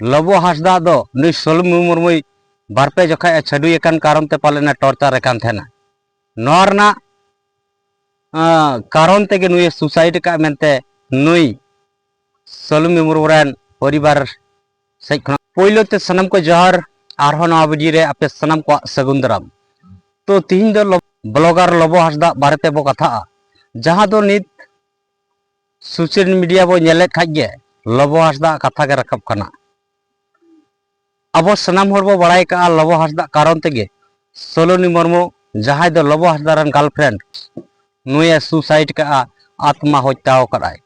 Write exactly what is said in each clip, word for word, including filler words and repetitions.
ᱞᱚᱵᱚ ᱦᱟᱸᱥᱫᱟ ᱫᱚ ᱱᱩᱭ ᱥᱳᱞᱳᱢᱤ ᱢᱩᱨᱢᱩᱭ ᱵᱟᱨᱯᱮ ᱡᱚᱠᱷᱟᱡ ᱮ ᱪᱷᱟᱹᱰᱩᱭᱮ ᱠᱟᱱ ᱠᱟᱨᱚᱱ ᱛᱮ ᱯᱟᱞᱮᱱ ᱮ ᱴᱚᱨᱪᱟᱨᱮ ᱠᱟᱱ ᱛᱟᱦᱮᱱᱟ᱾ ᱱᱚᱣᱟ ᱨᱮᱱᱟᱜ, ᱟᱸ, ᱠᱟᱨᱚᱱ ᱛᱮᱜᱮ ᱱᱩᱭᱮ ᱥᱩᱥᱟᱭᱤᱰ ᱟᱠᱟᱫ ᱢᱮᱱᱛᱮ ᱱᱩᱭ ᱥᱳᱞᱳᱢᱤ ᱢᱩᱨᱢᱩ ᱨᱮᱱ ᱯᱚᱨᱤᱵᱟᱨ ᱥᱮᱫ ᱠᱷᱚᱱᱟᱜ ᱯᱳᱭᱞᱳ ᱛᱮ ᱥᱟᱱᱟᱢ ᱠᱚ ᱡᱚᱦᱟᱨ᱾ ᱟᱨᱦᱚᱸ ᱱᱚᱣᱟ ᱵᱷᱤᱰᱤᱭᱳ ᱨᱮ ᱟᱯᱮ ᱥᱟᱱᱟᱢ ᱠᱚᱣᱟᱜ ᱥᱟᱹᱜᱩᱱ ᱫᱟᱨᱟᱢ᱾ ᱛᱚ ᱛᱤᱦᱤᱧ ᱫᱚ ᱞᱚ-, ᱵᱞᱚᱜᱟᱨ ᱞᱚᱵᱚ ᱦᱟᱸᱥᱫᱟ ᱵᱟᱨᱮ ᱛᱮᱵᱚ ᱠᱟᱛᱷᱟᱜᱼᱟ, ᱡᱟᱦᱟᱸ ᱫᱚ ᱱᱤᱛ ᱥᱳᱥᱟᱞ ᱢᱤᱰᱤᱭᱟ ᱵᱚ ᱧᱮᱞᱮᱫ ᱠᱷᱟᱡ ᱜᱮ ᱞᱚᱵᱚ ᱦᱟᱸᱥᱫᱟ ᱠᱟᱛᱷᱟ ᱜᱮ ᱨᱟᱠᱟᱵ ᱠᱟᱱᱟ᱾ ᱟᱵᱚ ᱥᱟᱱᱟᱢ ᱦᱚᱲ ᱵᱚ ᱵᱟᱲᱟᱭ ᱠᱟᱜᱼᱟ, ᱞᱚᱵᱚ ᱦᱟᱸᱥᱫᱟ ᱠᱟᱨᱚᱱ ᱛᱮᱜᱮ ᱥᱳᱞᱳᱱᱤ ᱢᱩᱨᱢᱩ, ᱡᱟᱦᱟᱸᱭ ᱫᱚ ᱞᱚᱵᱚ ᱦᱟᱸᱥᱫᱟ ᱨᱮᱱ ᱜᱟᱨᱞᱯᱷᱨᱮᱱᱰ, ᱱᱩᱭᱮ ᱥᱩᱥᱟᱭᱤᱰ ᱠᱟᱜᱼᱟ, ᱟᱛᱢᱟ ᱦᱚᱛᱭᱟ ᱟᱠᱟᱫᱟᱭ᱾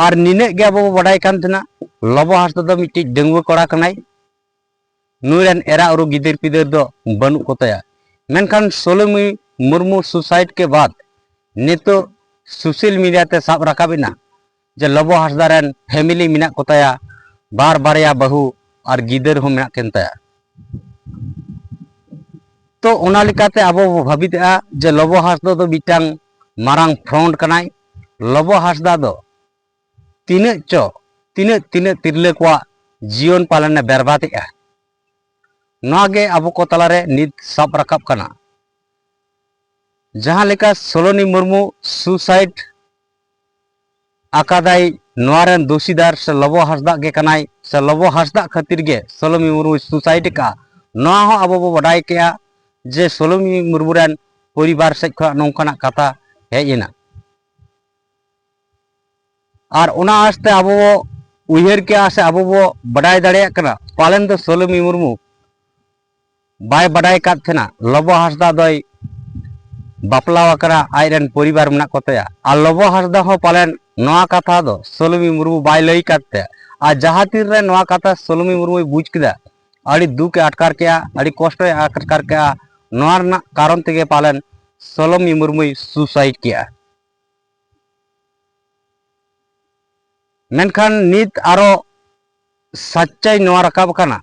ᱟᱨ ᱱᱤᱱᱟᱹᱜ ᱜᱮ ᱟᱵᱚ ᱵᱚ ᱵᱟᱰᱟᱭ ᱠᱟᱱ ᱛᱟᱦᱮᱱᱟ, ᱞᱚᱵᱚ ᱦᱟᱸᱥᱫᱟ ᱫᱚ ᱢᱤᱫᱴᱤᱡ ᱰᱟᱺᱜᱩᱣᱟᱹ ᱠᱚᱲᱟ ᱠᱟᱱᱟᱭ᱾ ᱱᱩᱭ ᱨᱮᱱ ᱮᱨᱟ ᱩᱨᱩ ᱜᱤᱫᱟᱹᱨ ᱯᱤᱫᱟᱹᱨ ᱫᱚ ᱵᱟᱹᱱᱩᱜ ᱠᱚ ᱛᱟᱭᱟ᱾ ᱢᱮᱱᱠᱷᱟᱱ ᱥᱳᱞᱳᱢᱤ ᱢᱩᱨᱢᱩ ᱥᱩᱥᱟᱭᱤᱰ ᱠᱮ ᱵᱟᱫ ᱱᱤᱛᱚᱜ ᱥᱳᱥᱟᱞ ᱢᱤᱰᱤᱭᱟ ᱛᱮ ᱥᱟᱵ ᱨᱟᱠᱟᱵ ᱮᱱᱟ ᱡᱮ ᱞᱚᱵᱚ ᱦᱟᱸᱥᱫᱟ ᱨᱮᱱ ᱯᱷᱮᱢᱤᱞᱤ ᱢᱮᱱᱟᱜ ᱠᱚ ᱛᱟᱭᱟ, ᱵᱟᱨ ᱵᱟᱨᱭᱟ ᱵᱟᱹᱦᱩ ᱟᱨ ᱜᱤᱫᱟᱹᱨ ᱦᱚᱸ ᱢᱮᱱᱟᱜ ᱠᱤᱱ ᱛᱟᱭᱟ᱾ ᱛᱚ ᱚᱱᱟ ᱞᱮᱠᱟᱛᱮ ᱟᱵᱚ ᱵᱚ ᱵᱷᱟᱹᱵᱤᱛᱮᱜᱼᱟ ᱡᱮ ᱞᱚᱵᱚ ᱦᱟᱸᱥᱫᱟ ᱫᱚ ᱢᱤᱫᱴᱟᱝ ᱢᱟᱨᱟᱝ ᱯᱷᱨᱚᱰ ᱠᱟᱱᱟᱭ᱾ ᱞᱚᱵᱚ ᱦᱟᱸᱥᱫᱟ ᱫᱚ ᱛᱤᱱᱟᱹᱜ ᱪᱚ, ᱛᱤᱱᱟᱹᱜ, ᱛᱤᱱᱟᱹᱜ ᱛᱤᱨᱞᱟᱹ ᱠᱚᱣᱟᱜ ᱡᱤᱭᱚᱱ ᱯᱟᱞᱮᱱᱮ ᱵᱮᱨᱵᱟᱫᱮᱜᱼᱟ᱾ ᱱᱚᱣᱟ ᱜᱮ ᱟᱵᱚ ᱠᱚ ᱛᱟᱞᱟᱨᱮ ᱱᱤᱛ ᱥᱟᱵ ᱨᱟᱠᱟᱵ ᱠᱟᱱᱟ᱾ ᱡᱟᱦᱟᱸ ᱞᱮᱠᱟ ᱥᱳᱞᱳᱱᱤ ᱢᱩᱨᱢᱩ ᱥᱩᱥᱟᱭᱤᱰ ᱟᱠᱟᱫᱟᱭ, ᱱᱚᱣᱟ ᱨᱮᱱ ᱫᱳᱥᱤᱫᱟᱨ ᱥᱮ ᱞᱚᱵᱚ ᱦᱟᱸᱥᱫᱟᱜ ᱜᱮ ᱠᱟᱱᱟᱭ, ᱥᱮ ᱞᱚᱵᱚ ᱦᱟᱸᱥᱫᱟᱜ ᱠᱷᱟᱹᱛᱤᱨ ᱜᱮ ᱥᱳᱞᱳᱢᱤ ᱢᱩᱨᱢᱩᱭ ᱥᱩᱥᱟᱭᱤᱰ ᱟᱠᱟᱫᱼᱟ, ᱱᱚᱣᱟ ᱦᱚᱸ ᱟᱵᱚ ᱵᱚ ᱵᱟᱰᱟᱭ ᱠᱮᱜᱼᱟ ᱡᱮ ᱥᱳᱞᱳᱢᱤ ᱢᱩᱨᱢᱩ ᱨᱮᱱ ᱯᱚᱨᱤᱵᱟᱨ ᱥᱮᱫ ᱠᱷᱚᱱᱟᱜ ᱱᱚᱝᱠᱟᱱᱟᱜ ᱠᱟᱛᱷᱟ ᱦᱮᱡ ᱮᱱᱟ᱾ ᱟᱨ ᱚᱱᱟ ᱟᱸᱥᱛᱮ ᱟᱵᱚ ᱵᱚ ᱩᱭᱦᱟᱹᱨ ᱠᱮᱜᱼᱟ ᱥᱮ ᱟᱵᱚ ᱵᱚ ᱵᱟᱰᱟᱭ ᱫᱟᱲᱮᱭᱟᱜ ᱠᱟᱱᱟ, ᱯᱟᱞᱮᱱ ᱫᱚ ᱥᱳᱞᱳᱢᱤ ᱢᱩᱨᱢᱩ ᱵᱟᱭ ᱵᱟᱰᱟᱭ ᱠᱟᱫ ᱛᱟᱦᱮᱱᱟ ᱞᱚᱵᱚ ᱦᱟᱸᱥᱫᱟ ᱫᱚᱭ ᱵᱟᱯᱞᱟ ᱟᱠᱟᱱᱟ, ᱟᱡ ᱨᱮᱱ ᱯᱚᱨᱤᱵᱟᱨ ᱢᱮᱱᱟᱜ ᱠᱚ ᱛᱟᱭᱟ᱾ ᱟᱨ ᱞᱚᱵᱚ ᱦᱟᱸᱥᱫᱟ ᱦᱚᱸ ᱯᱟᱞᱮᱱ ᱱᱚᱣᱟ ᱠᱟᱛᱷᱟ ᱫᱚ ᱥᱳᱞᱳᱢᱤ ᱢᱩᱨᱢᱩ ᱵᱟᱭ ᱞᱟᱹᱭ ᱠᱟᱫ ᱛᱟᱭᱟ᱾ ᱟᱨ ᱡᱟᱦᱟᱸ ᱛᱤᱱ ᱨᱮ ᱱᱚᱣᱟ ᱠᱟᱛᱷᱟ ᱥᱳᱞᱳᱢᱤ ᱢᱩᱨᱢᱩᱭ ᱵᱩᱡᱽ ᱠᱮᱫᱟ, ᱟᱹᱰᱤ ᱫᱩᱠ ᱮ ᱟᱴᱠᱟᱨ ᱠᱮᱜᱼᱟ, ᱟᱹᱰᱤ ᱠᱚᱥᱴᱚᱭ ᱟᱴᱠᱟᱨ ᱠᱮᱜᱼᱟ᱾ ᱱᱚᱣᱟ ᱨᱮᱱᱟᱜ ᱠᱟᱨᱚᱱ ᱛᱮᱜᱮ ᱯᱟᱞᱮᱱ ᱥᱳᱞᱳᱢᱤ ᱢᱩᱨᱢᱩᱭ ᱥᱩᱥᱟᱭᱤᱰ ᱠᱮᱜᱼᱟ᱾ ᱢᱮᱱᱠᱷᱟᱱ ᱱᱤᱛ ᱟᱨᱚ ᱥᱟᱪᱪᱟᱭ ᱱᱚᱣᱟ ᱨᱟᱠᱟᱵ ᱟᱠᱟᱱᱟ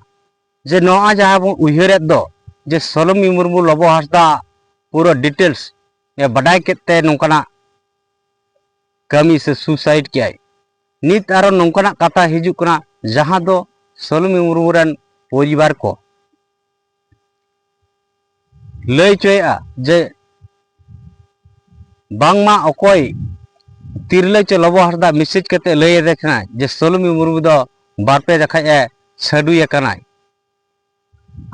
ᱡᱮ ᱱᱚᱣᱟ ᱡᱟᱦᱟᱸ ᱵᱚᱱ ᱩᱭᱦᱟᱹᱨᱮᱫ ᱫᱚ ᱡᱮ ᱥᱳᱞᱳᱢᱤ ᱢᱩᱨᱢᱩ ᱞᱚᱵᱚ ᱦᱟᱸᱥᱫᱟ ᱯᱩᱨᱟᱹ ᱰᱤᱴᱮᱞᱥ ᱮ ᱵᱟᱰᱟᱭ ᱠᱮᱫ ᱛᱮ ᱱᱚᱝᱠᱟᱱᱟᱜ ᱠᱟᱹᱢᱤ ᱥᱮ ᱥᱩᱥᱟᱭᱤᱰ ᱠᱮᱜᱼᱟᱭ᱾ ᱱᱤᱛ ᱟᱨᱚ ᱱᱚᱝᱠᱟᱱᱟᱜ ᱠᱟᱛᱷᱟ ᱦᱤᱡᱩᱜ ᱠᱟᱱᱟ ᱡᱟᱦᱟᱸ ᱫᱚ ᱥᱚᱞᱢᱤ ᱢᱩᱨᱢᱩ ᱨᱮᱱ ᱯᱚᱨᱤᱵᱟᱨ ᱠᱚ ᱞᱟᱹᱭ ᱦᱚᱪᱚᱭᱮᱫᱼᱟ ᱡᱮ ᱵᱟᱝᱢᱟ ᱚᱠᱚᱭ ᱛᱤᱨᱞᱟᱹ ᱪᱚ ᱞᱚᱵᱚ ᱦᱟᱸᱥᱫᱟ ᱢᱮᱥᱮᱡᱽ ᱠᱟᱛᱮ ᱞᱟᱹᱭ ᱟᱫᱮ ᱠᱟᱱᱟᱭ ᱡᱮ ᱥᱚᱞᱢᱤ ᱢᱩᱨᱢᱩ ᱫᱚ ᱵᱟᱨᱯᱮ ᱡᱚᱠᱷᱟᱡ ᱮ ᱪᱷᱟᱹᱰᱩᱭ ᱟᱠᱟᱱᱟᱭ,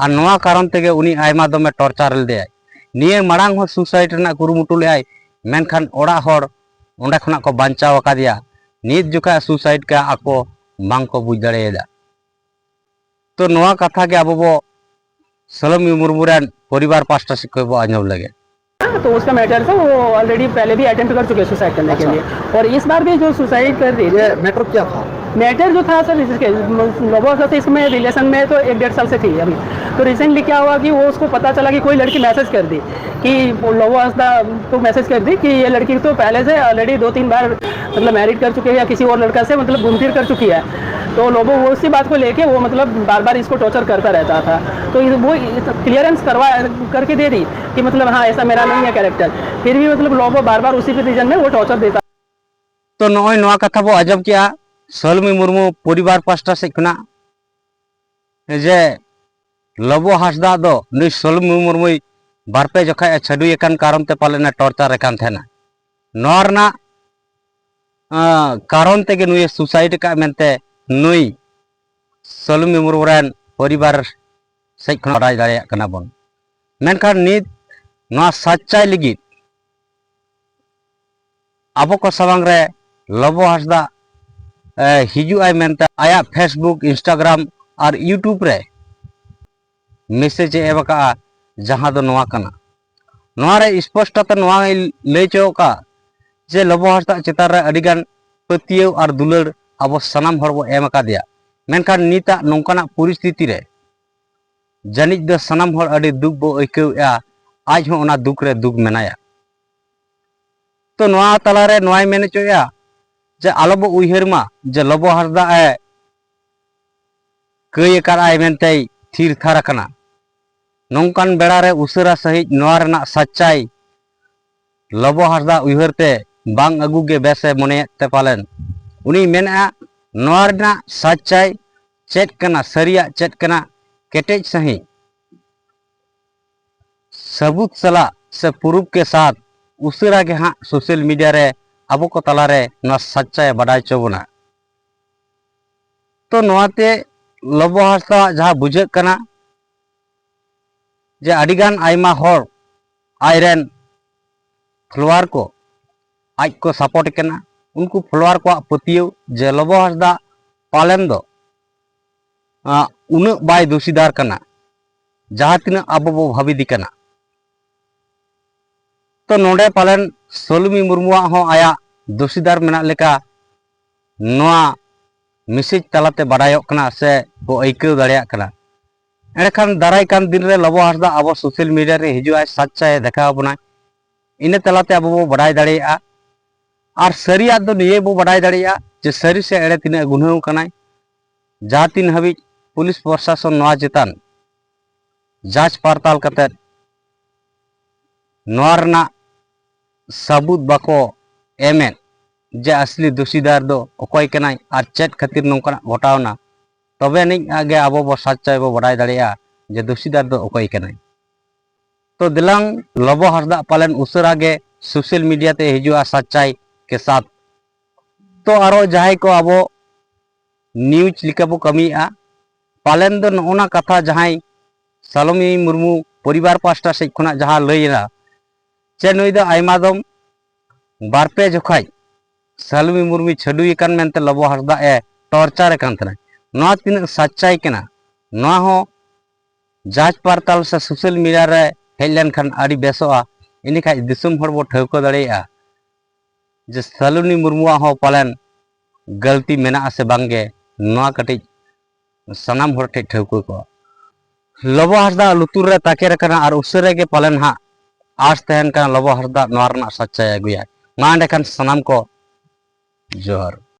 ᱟᱨ ᱱᱚᱣᱟ ᱠᱟᱨᱚᱱ ᱛᱮᱜᱮ ᱩᱱᱤ ᱟᱭᱢᱟ ᱫᱚᱢᱮ ᱴᱚᱨᱪᱟᱨ ᱞᱮᱫᱮᱭᱟᱭ᱾ ᱱᱤᱭᱟᱹ ᱢᱟᱲᱟᱝ ᱦᱚᱸ ᱥᱩᱥᱟᱭᱤᱰ ᱨᱮᱱᱟᱜ ᱠᱩᱨᱩᱢᱩᱴᱩ ᱞᱮᱫᱟᱭ, ᱢᱮᱱᱠᱷᱟᱱ ᱚᱲᱟᱜ ᱦᱚᱲ ᱚᱸᱰᱮ ᱠᱷᱚᱱᱟᱜ ᱠᱚ ᱵᱟᱧᱪᱟᱣ ᱟᱠᱟᱫᱮᱭᱟ᱾ ᱱᱤᱛ ᱡᱚᱠᱷᱟᱡ ᱥᱩᱥᱟᱭᱤᱰ ᱠᱟᱜ ᱟᱠᱚ ᱵᱟᱝ ᱠᱚ ᱵᱩᱡᱽ ᱫᱟᱲᱮᱭᱟᱫᱟ᱾ ᱛᱚ ᱱᱚᱣᱟ ᱠᱟᱛᱷᱟ ᱜᱮ ᱟᱵᱚ ᱵᱚ ᱥᱚᱞᱚᱢᱤ ᱢᱩᱨᱢᱩ ᱨᱮᱱ ᱯᱚᱨᱤᱵᱟᱨ ᱯᱟᱥᱴᱟ ᱥᱮᱫ ᱠᱷᱚᱱ ᱵᱚ ᱟᱸᱡᱚᱢ ᱞᱮᱜᱮ᱾ तो उसका मैटर था, वो ऑलरेडी पहले भी अटेम्प्ट कर चुके हैं सुसाइड करने के लिए, और इस बार भी जो सुसाइड कर रही है। ये मैटर क्या था? मैटर जो था सर, इसके लोबो से इसमें रिलेशन में तो एक डेढ़ साल से थी अभी। तो रिसेंटली क्या हुआ कि वो उसको पता चला कि कोई लड़की मैसेज कर दी कि लोबो हंसदा को मैसेज कर दी कि ये लड़की तो पहले से ऑलरेडी दो तीन बार मतलब मैरिड कर चुकी है या किसी और लड़का से मतलब घूम फिर कर चुकी है। तो लोबो वो उसी बात को लेके वो मतलब बार बार इसको टॉर्चर करता रहता था। तो इस- वो क्लियरेंस करवा करके दे दी कि मतलब हाँ, ऐसा मेरा नहीं है कैरेक्टर। फिर भी मतलब लोबो बार बार उसी रीजन में वो टॉर्चर देता। ᱛᱚ ᱱᱚᱜᱼᱚᱭ ᱱᱚᱣᱟ ᱠᱟᱛᱷᱟ ᱵᱚ ᱟᱸᱡᱚᱢ ᱠᱮᱜᱼᱟ ᱥᱚᱞᱢᱤ ᱢᱩᱨᱢᱩ ᱯᱚᱨᱤᱵᱟᱨ ᱯᱟᱥᱴᱟ ᱥᱮᱫ ᱠᱷᱚᱱᱟᱜ ᱡᱮ ᱞᱚᱵᱚ ᱦᱟᱸᱥᱫᱟ ᱫᱚ ᱱᱩᱭ ᱥᱚᱞᱢᱤ ᱢᱩᱨᱢᱩᱭ ᱵᱟᱨᱯᱮ ᱡᱚᱠᱷᱟᱡ ᱮ ᱪᱷᱟᱹᱰᱩᱭᱮ ᱠᱟᱱ ᱠᱟᱨᱚᱱ ᱛᱮ ᱯᱟᱞᱮᱱ ᱮ ᱴᱚᱨᱪᱟᱨᱮ ᱠᱟᱱ ᱛᱟᱦᱮᱱᱟ᱾ ᱱᱚᱣᱟ ᱨᱮᱱᱟᱜ ᱟᱸ, ᱠᱟᱨᱚᱱ ᱛᱮᱜᱮ ᱱᱩᱭᱮ ᱥᱩᱥᱟᱭᱤᱰ ᱟᱠᱟᱫ ᱢᱮᱱᱛᱮ ᱱᱩᱭ ᱥᱚᱞᱢᱤ ᱢᱩᱨᱢᱩ ᱨᱮᱱ ᱯᱚᱨᱤᱵᱟᱨ ᱥᱮᱫ ᱠᱷᱚᱱ ᱵᱟᱰᱟᱭ ᱫᱟᱲᱮᱭᱟᱜ ᱠᱟᱱᱟ ᱵᱚᱱ᱾ ᱢᱮᱱᱠᱷᱟᱱ ᱱᱤᱛ ᱱᱚᱣᱟ ᱥᱟᱪᱪᱟᱭ ᱞᱟᱹᱜᱤᱫ ᱟᱵᱚ ᱠᱚ ᱥᱟᱢᱟᱝ ᱨᱮ ᱞᱚᱵᱚ ᱦᱟᱸᱥᱫᱟ ᱮ, ᱦᱤᱡᱩᱜ ᱟᱭ ᱢᱮᱱᱛᱮ ᱟᱭᱟᱜ ᱯᱷᱮᱥᱵᱩᱠ, ᱤᱱᱥᱴᱟᱜᱨᱟᱢ ᱟᱨ ᱤᱭᱩᱴᱩᱵᱽ ᱨᱮ ᱢᱮᱥᱮᱡᱽ ᱮ ᱮᱢ ᱟᱠᱟᱫᱼᱟ, ᱡᱟᱦᱟᱸ ᱫᱚ ᱱᱚᱣᱟ ᱠᱟᱱᱟ᱾ ᱱᱚᱣᱟ ᱨᱮ ᱥᱯᱚᱥᱴᱚ ᱛᱮ ᱱᱚᱣᱟᱭ ᱞᱟᱹᱭ ᱦᱚᱪᱚ ᱟᱠᱟᱫᱼᱟ ᱡᱮ ᱞᱚᱵᱚ ᱦᱟᱸᱥᱫᱟ ᱪᱮᱛᱟᱱ ᱨᱮ ᱟᱹᱰᱤᱜᱟᱱ ᱯᱟᱹᱛᱭᱟᱹᱣ ᱟᱨ ᱫᱩᱞᱟᱹᱲ ᱟᱵᱚ ᱥᱟᱱᱟᱢ ᱦᱚᱲ ᱵᱚ ᱮᱢ ᱟᱠᱟᱫᱮᱭᱟ, ᱢᱮᱱᱠᱷᱟᱱ ᱱᱤᱛᱟᱜ ᱱᱚᱝᱠᱟᱱᱟᱜ ᱯᱚᱨᱤᱥᱛᱷᱤᱛᱤ ᱨᱮ ᱡᱟᱹᱱᱤᱡ ᱫᱚ ᱥᱟᱱᱟᱢ ᱦᱚᱲ ᱟᱹᱰᱤ ᱫᱩᱠ ᱵᱚ ᱟᱹᱭᱠᱟᱹᱣᱮᱫᱼᱟ᱾ ᱟᱡ ᱦᱚᱸ ᱚᱱᱟ ᱫᱩᱠ ᱨᱮ ᱫᱩᱠ ᱢᱮᱱᱟᱭᱟ᱾ ᱛᱚ ᱱᱚᱣᱟ ᱛᱟᱞᱟᱨᱮ ᱱᱚᱣᱟᱭ ᱢᱮᱱ ᱦᱚᱪᱚᱭᱮᱫᱼᱟ ᱡᱮ ᱟᱞᱚ ᱵᱚ ᱩᱭᱦᱟᱹᱨ ᱢᱟ ᱡᱮ ᱞᱚᱵᱚ ᱦᱟᱸᱥᱫᱟ ᱮ ᱠᱟᱹᱭ ᱟᱠᱟᱫ ᱟᱭ ᱢᱮᱱᱛᱮᱭ ᱛᱷᱤᱨ ᱛᱷᱟᱨ ᱟᱠᱟᱱᱟ᱾ ᱱᱚᱝᱠᱟᱱ ᱵᱮᱲᱟ ᱨᱮ ᱩᱥᱟᱹᱨᱟ ᱥᱟᱺᱦᱤᱡ ᱱᱚᱣᱟ ᱨᱮᱱᱟᱜ ᱥᱟᱪᱪᱟᱭ ᱞᱚᱵᱚ ᱦᱟᱸᱥᱫᱟ ᱩᱭᱦᱟᱹᱨ ᱛᱮ ᱵᱟᱝ ᱟᱹᱜᱩ ᱜᱮ ᱵᱮᱥ ᱮ ᱢᱚᱱᱮᱭᱮᱫ ᱛᱮ ᱯᱟᱞᱮᱱ ᱩᱱᱤᱭ ᱢᱮᱱᱮᱫᱼᱟ ᱱᱚᱣᱟ ᱨᱮᱱᱟᱜ ᱥᱟᱪᱪᱟᱭ ᱪᱮᱫ ᱠᱟᱱᱟ, ᱥᱟᱹᱨᱤᱭᱟᱜ ᱪᱮᱫ ᱠᱟᱱᱟ, ᱠᱮᱴᱮᱡ ᱥᱟᱺᱦᱤᱡ ᱥᱟᱹᱵᱩᱛ ᱥᱟᱞᱟᱜ ᱥᱮ ᱯᱩᱨᱩᱵ ᱠᱮ ᱥᱟᱛ ᱩᱥᱟᱹᱨᱟ ᱜᱮ ᱦᱟᱸᱜ ᱥᱳᱥᱟᱞ ᱢᱤᱰᱤᱭᱟ ᱨᱮ ᱟᱵᱚ ᱠᱚ ᱛᱟᱞᱟᱨᱮ ᱱᱚᱣᱟ ᱥᱟᱪᱪᱟᱭ ᱵᱟᱰᱟᱭ ᱦᱚᱪᱚ ᱵᱚᱱᱟ᱾ ᱛᱚ ᱱᱚᱣᱟᱛᱮ ᱞᱚᱵᱚ ᱦᱟᱸᱥᱫᱟᱣᱟᱜ ᱡᱟᱦᱟᱸ ᱵᱩᱡᱷᱟᱹᱜ ᱠᱟᱱᱟ ᱡᱮ ᱟᱹᱰᱤᱜᱟᱱ ᱟᱭᱢᱟ ᱦᱚᱲ ᱟᱡᱨᱮᱱ ᱯᱷᱚᱞᱳᱣᱟᱨ ᱠᱚ ᱟᱡ ᱠᱚ ᱥᱟᱯᱳᱨᱴ ᱠᱟᱱᱟ, ᱩᱱᱠᱩ ᱯᱷᱚᱞᱳᱣᱟᱨ ᱠᱚᱣᱟᱜ ᱯᱟᱹᱛᱭᱟᱹᱣ ᱡᱮ ᱞᱚᱵᱚ ᱦᱟᱸᱥᱫᱟ ᱯᱟᱞᱮᱱ ᱫᱚ ᱟᱸ, ᱩᱱᱟᱹᱜ ᱵᱟᱭ ᱫᱳᱥᱤᱫᱟᱨ ᱠᱟᱱᱟ ᱡᱟᱦᱟᱸ ᱛᱤᱱᱟᱹᱜ ᱟᱵᱚ ᱵᱚ ᱵᱷᱟᱵᱤᱛ ᱠᱟᱱᱟ᱾ ᱛᱚ ᱱᱚᱰᱮ ᱯᱟᱞᱮᱱ ᱥᱟᱞᱩᱢᱤ ᱢᱩᱨᱢᱩᱣᱟᱜ ᱦᱚᱸ ᱟᱭᱟᱜ ᱫᱳᱥᱤᱫᱟᱨ ᱢᱮᱱᱟᱜ ᱞᱮᱠᱟ ᱱᱚᱣᱟ ᱢᱮᱥᱮᱡᱽ ᱛᱟᱞᱟᱛᱮ ᱵᱟᱰᱟᱭᱚᱜ ᱠᱟᱱᱟ ᱥᱮ ᱠᱚ ᱟᱹᱭᱠᱟᱹᱣ ᱫᱟᱲᱮᱭᱟᱜ ᱠᱟᱱᱟ᱾ ᱮᱸᱰᱮᱠᱷᱟᱱ ᱫᱟᱨᱟᱭ ᱠᱟᱱ ᱫᱤᱱ ᱨᱮ ᱞᱚᱵᱚ ᱦᱟᱸᱥᱫᱟ ᱟᱵᱚ ᱥᱳᱥᱟᱞ ᱢᱤᱰᱤᱭᱟ ᱨᱮ ᱦᱤᱡᱩᱜ ᱟᱭ, ᱥᱟᱪᱪᱟᱭᱮ ᱫᱮᱠᱷᱟᱣ ᱟᱵᱚᱱᱟᱭ, ᱤᱱᱟᱹ ᱛᱟᱞᱟᱛᱮ ᱟᱵᱚ ᱵᱚ ᱵᱟᱰᱟᱭ ᱫᱟᱲᱮᱭᱟᱜᱼᱟ᱾ ᱟᱨ ᱥᱟᱹᱨᱤᱭᱟᱜ ᱫᱚ ᱱᱤᱭᱟᱹ ᱵᱚ ᱵᱟᱰᱟᱭ ᱫᱟᱲᱮᱭᱟᱜᱼᱟ ᱡᱮ ᱥᱟᱹᱨᱤ ᱥᱮ ᱮᱲᱮ ᱛᱤᱱᱟᱹᱜ ᱜᱩᱱᱦᱟᱹᱣ ᱠᱟᱱᱟᱭ, ᱡᱟᱦᱟᱸ ᱛᱤᱱ ᱦᱟᱹᱵᱤᱡ ᱯᱩᱞᱤᱥ ᱯᱨᱚᱥᱟᱥᱚᱱ ᱱᱚᱣᱟ ᱪᱮᱛᱟᱱ ᱡᱟᱸᱪ ᱯᱟᱲᱛᱟᱞ ᱠᱟᱛᱮᱫ ᱱᱚᱣᱟ ᱨᱮᱱᱟᱜ ᱥᱟᱹᱵᱩᱛ ᱵᱟᱠᱚ ᱮᱢᱮᱫ ᱡᱮ ᱟᱥᱞᱤ ᱫᱳᱥᱤᱫᱟᱨ ᱫᱚ ᱚᱠᱚᱭ ᱠᱟᱱᱟᱭ ᱟᱨ ᱪᱮᱫ ᱠᱷᱟᱹᱛᱤᱨ ᱱᱚᱝᱠᱟᱱᱟᱜ ᱜᱷᱚᱴᱟᱣᱱᱟ, ᱛᱚᱵᱮ ᱟᱹᱱᱤᱡ ᱜᱮ ᱟᱵᱚ ᱵᱚ ᱥᱟᱪᱪᱟᱭ ᱵᱚ ᱵᱟᱰᱟᱭ ᱫᱟᱲᱮᱭᱟᱜᱼᱟ ᱡᱮ ᱫᱳᱥᱤᱫᱟᱨ ᱫᱚ ᱚᱠᱚᱭ ᱠᱟᱱᱟᱭ᱾ ᱛᱚ ᱫᱮᱞᱟᱝ ᱞᱚᱵᱚ ᱦᱟᱸᱥᱫᱟᱜ ᱯᱟᱞᱮᱱ ᱩᱥᱟᱹᱨᱟ ᱜᱮ ᱥᱳᱥᱟᱞ ᱢᱤᱰᱤᱭᱟ ᱛᱮ ᱦᱤᱡᱩᱜᱼᱟ ᱥᱟᱪᱪᱟᱭ ᱠᱮ ᱥᱟᱛ᱾ ᱛᱚ ᱟᱨᱚ ᱡᱟᱦᱟᱸᱭ ᱠᱚ ᱟᱵᱚ ᱱᱤᱭᱩᱡᱽ ᱞᱮᱠᱟ ᱵᱚ ᱠᱟᱹᱢᱤᱭᱮᱫᱼᱟ, ᱯᱟᱞᱮᱱ ᱫᱚ ᱱᱚᱜᱼᱚ ᱱᱟ ᱠᱟᱛᱷᱟ ᱡᱟᱦᱟᱸᱭ ᱥᱟᱞᱚᱢᱤ ᱢᱩᱨᱢᱩ ᱯᱚᱨᱤᱵᱟᱨ ᱯᱟᱦᱴᱟ ᱥᱮᱫ ᱠᱷᱚᱱᱟᱜ ᱡᱟᱦᱟᱸ ᱞᱟᱹᱭ ᱮᱱᱟ ᱪᱮ ᱱᱩᱭ ᱫᱚ ᱟᱭᱢᱟ ᱫᱚᱢ ᱵᱟᱨ ᱯᱮ ᱡᱚᱠᱷᱟᱡ ᱥᱟᱞᱚᱢᱤ ᱢᱩᱨᱢᱩᱭ ᱪᱷᱟᱹᱰᱩᱭ ᱠᱟᱱ ᱢᱮᱱᱛᱮ ᱞᱚᱵᱚ ᱦᱟᱸᱥᱫᱟᱜ ᱮ ᱴᱚᱨᱪᱟᱨ ᱮ ᱠᱟᱱ ᱛᱟᱦᱮᱱᱟ, ᱱᱚᱣᱟ ᱛᱤᱱᱟᱹᱜ ᱥᱟᱪᱪᱟᱭ ᱠᱟᱱᱟ, ᱱᱚᱣᱟ ᱦᱚᱸ ᱡᱟᱸᱪ ᱯᱟᱲᱛᱟᱞ ᱥᱮ ᱥᱳᱥᱟᱞ ᱢᱤᱰᱤᱭᱟ ᱨᱮ ᱦᱮᱡ ᱞᱮᱱᱠᱷᱟᱱ ᱟᱹᱰᱤ ᱵᱮᱥᱚᱜᱼᱟ᱾ ᱤᱱᱟᱹᱠᱷᱟᱡ ᱫᱤᱥᱚᱢ ᱦᱚᱲ ᱵᱚ ᱴᱷᱟᱹᱣᱠᱟᱹ ᱫᱟᱲᱮᱭᱟᱜᱼᱟ ᱡᱮ ᱥᱟᱞᱩᱱᱤ ᱢᱩᱨᱢᱩᱣᱟᱜ ᱦᱚᱸ ᱯᱟᱞᱮᱱ ᱜᱟᱹᱞᱛᱤ ᱢᱮᱱᱟᱜᱼᱟ ᱥᱮ ᱵᱟᱝᱜᱮ, ᱱᱚᱣᱟ ᱠᱟᱹᱴᱤᱡ ᱥᱟᱱᱟᱢ ᱦᱚᱲ ᱴᱷᱮᱱ ᱴᱷᱟᱹᱣᱠᱟᱹ ᱠᱚᱜᱼᱟ᱾ ᱞᱚᱵᱚ ᱦᱟᱸᱥᱫᱟ ᱞᱩᱛᱩᱨ ᱨᱮ ᱛᱟᱠᱮᱨ ᱟᱠᱟᱱᱟ ᱟᱨ ᱩᱥᱟᱹᱨᱟ ᱜᱮ ᱯᱟᱞᱮᱱ ᱦᱟᱸᱜ ᱟᱸᱥ ᱛᱟᱦᱮᱱ ᱠᱟᱱᱟ ᱞᱚᱵᱚ ᱦᱟᱸᱥᱫᱟ ᱱᱚᱣᱟ ᱨᱮᱱᱟᱜ ᱥᱟᱪᱪᱟᱭ ᱟᱹᱜᱩᱭᱟ᱾ ᱢᱟ ᱮᱸᱰᱮᱠᱷᱟᱱ ᱥᱟᱱᱟᱢ ᱠᱚ ᱡᱚᱦᱟᱨ᱾